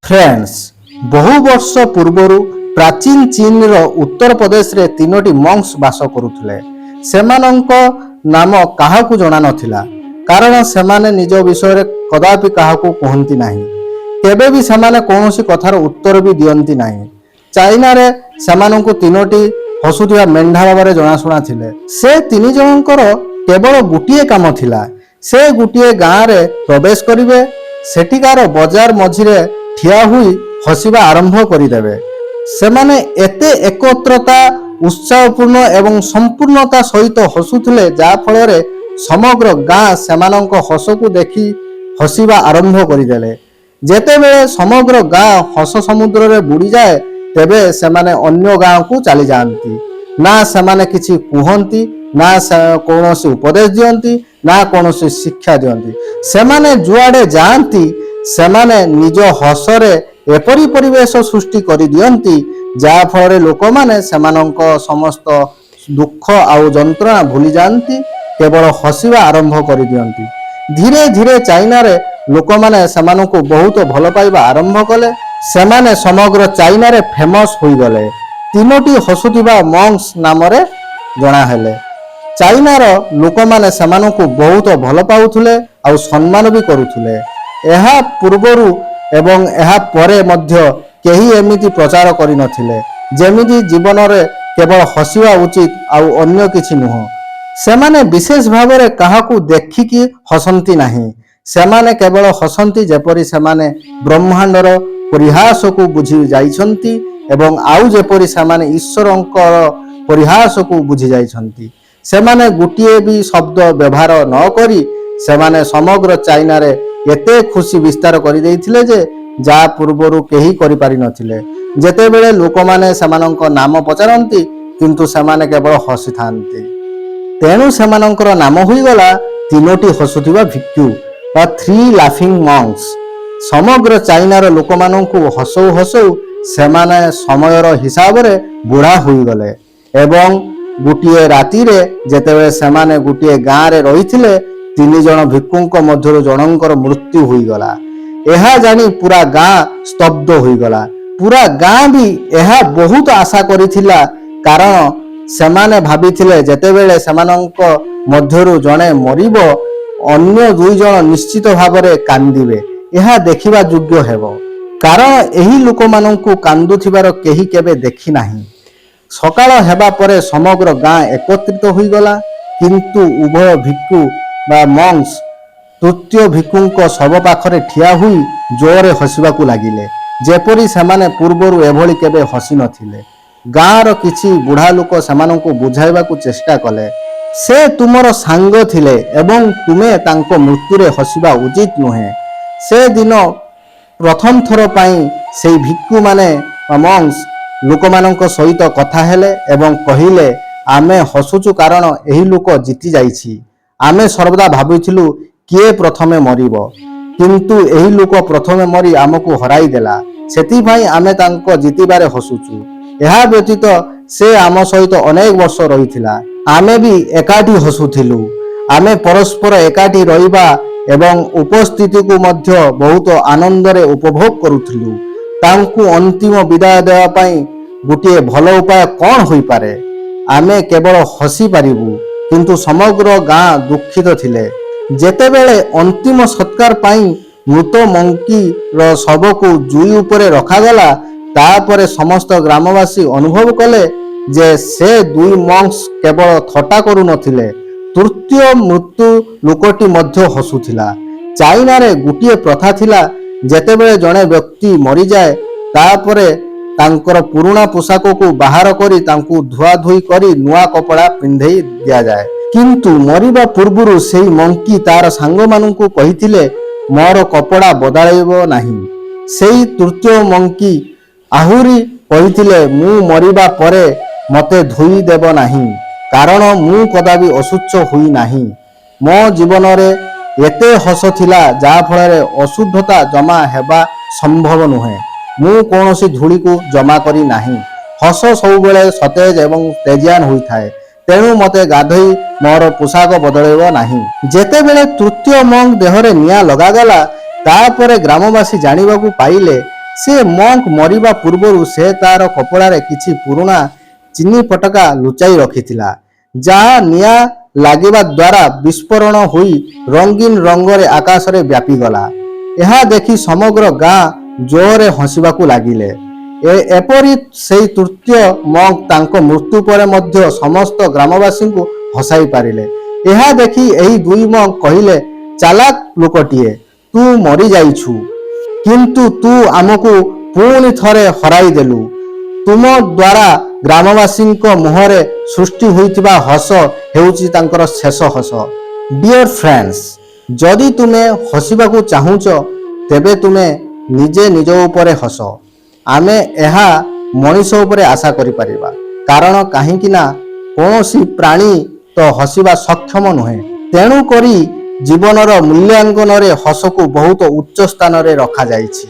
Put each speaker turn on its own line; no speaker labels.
Friends, ବହୁ ବର୍ଷ ପୂର୍ବରୁ ପ୍ରାଚୀନ ଚୀନର ଉତ୍ତର ପ୍ରଦେଶରେ ତିନୋଟି ମଙ୍କ୍ସ ବାସ କରୁଥିଲେ। ସେମାନଙ୍କ ନାମ କାହାକୁ ଜଣା ନଥିଲା, କାରଣ ସେମାନେ ନିଜ ବିଷୟରେ କଦାପି କାହାକୁ କୁହନ୍ତି ନାହିଁ। କେବେ ବି ସେମାନେ କୌଣସି କଥାର ଉତ୍ତର ବି ଦିଅନ୍ତି ନାହିଁ। ଚାଇନାରେ ସେମାନଙ୍କୁ ତିନୋଟି ହସୁଥିବା ମେଣ୍ଢା ଭାବରେ ଜଣାଶୁଣା ଥିଲେ। ସେ ତିନି ଜଣଙ୍କର କେବଳ ଗୋଟିଏ କାମ ଥିଲା। ସେ ଗୋଟିଏ ଗାଁରେ ପ୍ରବେଶ କରିବେ, ସେଠିକାର ବଜାର ମଝିରେ ଠିଆ ହୋଇ ହସିବା ଆରମ୍ଭ କରିଦେବେ। ସେମାନେ ଏତେ ଏକତ୍ରତା, ଉତ୍ସାହପୂର୍ଣ୍ଣ ଏବଂ ସମ୍ପୂର୍ଣ୍ଣତା ସହିତ ହସୁଥିଲେ, ଯାହା ଫଳରେ ସମଗ୍ର ଗାଁ ସେମାନଙ୍କ ହସକୁ ଦେଖି ହସିବା ଆରମ୍ଭ କରିଦେଲେ। ଯେତେବେଳେ ସମଗ୍ର ଗାଁ ହସ ସମୁଦ୍ରରେ ବୁଡ଼ିଯାଏ, ତେବେ ସେମାନେ ଅନ୍ୟ ଗାଁକୁ ଚାଲିଯାଆନ୍ତି। ନା ସେମାନେ କିଛି କୁହନ୍ତି, ନା କୌଣସି ଉପଦେଶ ଦିଅନ୍ତି, ନା କୌଣସି ଶିକ୍ଷା ଦିଅନ୍ତି। ସେମାନେ ଯୁଆଡ଼େ ଯାଆନ୍ତି, ସେମାନେ ନିଜ ହସରେ ଏପରି ପରିବେଶ ସୃଷ୍ଟି କରିଦିଅନ୍ତି, ଯାହା ଫଳରେ ଲୋକମାନେ ସେମାନଙ୍କ ସମସ୍ତ ଦୁଃଖ ଆଉ ଯନ୍ତ୍ରଣା ଭୁଲି ଯାଆନ୍ତି, କେବଳ ହସିବା ଆରମ୍ଭ କରିଦିଅନ୍ତି। ଧୀରେ ଧୀରେ ଚାଇନାରେ ଲୋକମାନେ ସେମାନଙ୍କୁ ବହୁତ ଭଲ ପାଇବା ଆରମ୍ଭ କଲେ। ସେମାନେ ସମଗ୍ର ଚାଇନାରେ ଫେମସ୍ ହୋଇଗଲେ। ତିନୋଟି ହସୁଥିବା ମଙ୍କ୍ସ ନାମରେ ଜଣା ହେଲେ। ଚାଇନାର ଲୋକମାନେ ସେମାନଙ୍କୁ ବହୁତ ଭଲ ପାଉଥିଲେ ଆଉ ସମ୍ମାନ ବି କରୁଥିଲେ। ଏହା ପୂର୍ବରୁ ଏବଂ ଏହା ପରେ ମଧ୍ୟ କେହି ଏମିତି ପ୍ରଚାର କରିନଥିଲେ, ଯେମିତି ଜୀବନରେ କେବଳ ହସିବା ଉଚିତ ଆଉ ଅନ୍ୟ କିଛି ନୁହଁ। ସେମାନେ ବିଶେଷ ଭାବରେ କାହାକୁ ଦେଖିକି ହସନ୍ତି ନାହିଁ। ସେମାନେ କେବଳ ହସନ୍ତି, ଯେପରି ସେମାନେ ବ୍ରହ୍ମାଣ୍ଡର ପରିହାସକୁ ବୁଝି ଯାଇଛନ୍ତି ଏବଂ ଆଉ ଯେପରି ସେମାନେ ଈଶ୍ୱରଙ୍କର ପରିହାସକୁ ବୁଝି ଯାଇଛନ୍ତି। ସେମାନେ ଗୋଟିଏ ବି ଶବ୍ଦ ବ୍ୟବହାର ନ କରି ସେମାନେ ସମଗ୍ର ଚାଇନାରେ ଏତେ ଖୁସି ବିସ୍ତାର କରିଦେଇଥିଲେ ଯେ ଯାହା ପୂର୍ବରୁ କେହି କରିପାରିନଥିଲେ। ଯେତେବେଳେ ଲୋକମାନେ ସେମାନଙ୍କ ନାମ ପଚାରନ୍ତି, କିନ୍ତୁ ସେମାନେ କେବଳ ହସିଥାନ୍ତି। ତେଣୁ ସେମାନଙ୍କର ନାମ ହୋଇଗଲା ତିନୋଟି ହସୁଥିବା ଭିକ୍ଷୁ ବା ଥ୍ରୀ ଲାଫିଂ ମଙ୍କ୍ସ। ସମଗ୍ର ଚାଇନାର ଲୋକମାନଙ୍କୁ ହସଉ ହସଉ ସେମାନେ ସମୟର ହିସାବରେ ବୁଢ଼ା ହୋଇଗଲେ ଏବଂ ଗୋଟିଏ ରାତିରେ ଯେତେବେଳେ ସେମାନେ ଗୋଟିଏ ଗାଁରେ ରହିଥିଲେ, ତିନି ଜଣ ଭିକ୍ଷୁଙ୍କ ମଧ୍ୟରୁ ଜଣଙ୍କର ମୃତ୍ୟୁ ହୋଇଗଲା। ଏହା ଜାଣି ପୁରା ଗାଁ ସ୍ତବ୍ଧ ହୋଇଗଲା। ପୁରା ଗାଁ ବି ଏହା ବହୁତ ଆଶା କରିଥିଲା, କାରଣ ସେମାନେ ଭାବିଥିଲେ ଯେତେବେଳେ ସେମାନଙ୍କ ମଧ୍ୟରୁ ଜଣେ ମରିବ, ଅନ୍ୟ ଦୁଇ ଜଣ ନିଶ୍ଚିତ ଭାବରେ କାନ୍ଦିବେ। ଏହା ଦେଖିବା ଯୋଗ୍ୟ ହେବ, କାରଣ ଏହି ଲୋକମାନଙ୍କୁ କାନ୍ଦୁଥିବାର କେହି କେବେ ଦେଖି ନାହିଁ। ସକାଳ ହେବା ପରେ ସମଗ୍ର ଗାଁ ଏକତ୍ରିତ ହୋଇଗଲା, କିନ୍ତୁ ଉଭୟ ଭିକ୍ଷୁ ବା ମଙ୍କ୍ସ ତୃତୀୟ ଭିକ୍ଷୁଙ୍କ ଶବ ପାଖରେ ଠିଆ ହୋଇ ଜୋରରେ ହସିବାକୁ ଲାଗିଲେ, ଯେପରି ସେମାନେ ପୂର୍ବରୁ ଏଭଳି କେବେ ହସି ନଥିଲେ। ଗାଁର କିଛି ବୁଢ଼ା ଲୋକ ସେମାନଙ୍କୁ ବୁଝାଇବାକୁ ଚେଷ୍ଟା କଲେ, "ସେ ତୁମର ସାଙ୍ଗ ଥିଲେ ଏବଂ ତୁମେ ତାଙ୍କ ମୃତ୍ୟୁରେ ହସିବା ଉଚିତ ନୁହେଁ।" ସେଦିନ ପ୍ରଥମ ଥର ପାଇଁ ସେଇ ଭିକ୍ଷୁମାନେ ବା ମଙ୍କ୍ସ ଲୋକମାନଙ୍କ ସହିତ କଥା ହେଲେ ଏବଂ କହିଲେ, "ଆମେ ହସୁଛୁ, କାରଣ ଏହି ଲୋକ ଜିତି ଯାଇଛି। ଆମେ ସର୍ବଦା ଭାବୁଥିଲୁ କିଏ ପ୍ରଥମେ ମରିବ, କିନ୍ତୁ ଏହି ଲୋକ ପ୍ରଥମେ ମରି ଆମକୁ ହରାଇ ଦେଲା। ସେଥିପାଇଁ ଆମେ ତାଙ୍କ ଜିତିବାରେ ହସୁଛୁ। ଏହା ବ୍ୟତୀତ ସେ ଆମ ସହିତ ଅନେକ ବର୍ଷ ରହିଥିଲା। ଆମେ ବି ଏକାଠି ହସୁଥିଲୁ। ଆମେ ପରସ୍ପର ଏକାଠି ରହିବା ଏବଂ ଉପସ୍ଥିତିକୁ ମଧ୍ୟ ବହୁତ ଆନନ୍ଦରେ ଉପଭୋଗ କରୁଥିଲୁ। ତାଙ୍କୁ ଅନ୍ତିମ ବିଦାୟ ଦେବା ପାଇଁ ଗୋଟିଏ ଭଲ ଉପାୟ କ'ଣ ହୋଇପାରେ? ଆମେ କେବଳ ହସି ପାରିବୁ।" କିନ୍ତୁ ସମଗ୍ର ଗାଁ ଦୁଃଖିତ ଥିଲେ। ଯେତେବେଳେ ଅନ୍ତିମ ସତ୍କାର ପାଇଁ ମୃତ ମଙ୍କିର ଶବକୁ ଜୁଇ ଉପରେ ରଖାଗଲା, ତାପରେ ସମସ୍ତ ଗ୍ରାମବାସୀ ଅନୁଭବ କଲେ ଯେ ସେ ଦୁଇ ମଙ୍କ୍ସ କେବଳ ଥଟ୍ଟା କରୁନଥିଲେ। ତୃତୀୟ ମୃତ୍ୟୁ ଲୋକଟି ମଧ୍ୟ ହସୁଥିଲା। ଚାଇନାରେ ଗୋଟିଏ ପ୍ରଥା ଥିଲା, ଯେତେବେଳେ ଜଣେ ବ୍ୟକ୍ତି ମରିଯାଏ, ତାପରେ ତାଙ୍କର ପୁରୁଣା ପୋଷାକକୁ ବାହାର କରି ତାଙ୍କୁ ଧୁଆଧୁଇ କରି ନୂଆ କପଡ଼ା ପିନ୍ଧେଇ ଦିଆଯାଏ। କିନ୍ତୁ ମରିବା ପୂର୍ବରୁ ସେଇ ମଙ୍କି ତାର ସାଙ୍ଗମାନଙ୍କୁ କହିଥିଲେ, "ମୋର କପଡ଼ା ବଦଳାଇବ ନାହିଁ।" ସେଇ ତୃତୀୟ ମଙ୍କି ଆହୁରି କହିଥିଲେ, "ମୁଁ ମରିବା ପରେ ମୋତେ ଧୋଇ ଦେବ ନାହିଁ, କାରଣ ମୁଁ କଦାପି ଅଶୁଚି ହୋଇନାହିଁ। ମୋ ଜୀବନରେ ଏତେ ହସ ଥିଲା, ଯାହାଫଳରେ ଅଶୁଦ୍ଧତା ଜମା ହେବା ସମ୍ଭବ ନୁହେଁ। ମୁଁ କୌଣସି ଧୂଳିକୁ ଜମା କରି ନାହିଁ। ହସ ସବୁବେଳେ ସତେଜ ଏବଂ ତେଜିଆନ ହୋଇଥାଏ। ତେଣୁ ମୋତେ ଗାଧୋଇ ମୋର ପୋଷାକ ବଦଳାଇବ ନାହିଁ।" ଯେତେବେଳେ ତୃତୀୟ ମଙ୍କ ଦେହରେ ନିଆଁ ଲଗାଗଲା, ତାପରେ ଗ୍ରାମବାସୀ ଜାଣିବାକୁ ପାଇଲେ ସେ ମଙ୍କ ମରିବା ପୂର୍ବରୁ ସେ ତାର କପଡ଼ାରେ କିଛି ପୁରୁଣା ଚିନି ଫୋଟକା ଲୁଚାଇ ରଖିଥିଲା, ଯାହା ନିଆଁ ଲାଗିବା ଦ୍ୱାରା ବିସ୍ଫୋରଣ ହୋଇ ରଙ୍ଗୀନ ରଙ୍ଗରେ ଆକାଶରେ ବ୍ୟାପିଗଲା। ଏହା ଦେଖି ସମଗ୍ର ଗାଁ ଜୋରରେ ହସିବାକୁ ଲାଗିଲେ। ଏପରି ସେଇ ତୃତୀୟ ମଙ୍କ ତାଙ୍କ ମୃତ୍ୟୁ ପରେ ମଧ୍ୟ ସମସ୍ତ ଗ୍ରାମବାସୀଙ୍କୁ ହସାଇ ପାରିଲେ। ଏହା ଦେଖି ଏହି ଦୁଇ ମଙ୍କ କହିଲେ, "ଚାଲାକ ଲୋକଟିଏ, ତୁ ମରିଯାଇଛୁ, କିନ୍ତୁ ତୁ ଆମକୁ ପୁଣି ଥରେ ହରାଇ ଦେଲୁ। ତୁମ ଦ୍ୱାରା ଗ୍ରାମବାସୀଙ୍କ ମୁହଁରେ ସୃଷ୍ଟି ହୋଇଥିବା ହସ ହେଉଛି ତାଙ୍କର ଶେଷ ହସ।" ଡିଅର ଫ୍ରେଣ୍ଡସ୍, ଯଦି ତୁମେ ହସିବାକୁ ଚାହୁଁଛ, ତେବେ ତୁମେ ନିଜେ ନିଜ ଉପରେ ହସ। ଆମେ ଏହା ମଣିଷ ଉପରେ ଆଶା କରିପାରିବା, କାରଣ କାହିଁକି ନା କୌଣସି ପ୍ରାଣୀ ତ ହସିବା ସକ୍ଷମ ନୁହେଁ। ତେଣୁ କରି ଜୀବନର ମୂଲ୍ୟାଙ୍କନରେ ହସକୁ ବହୁତ ଉଚ୍ଚ ସ୍ଥାନରେ ରଖାଯାଇଛି।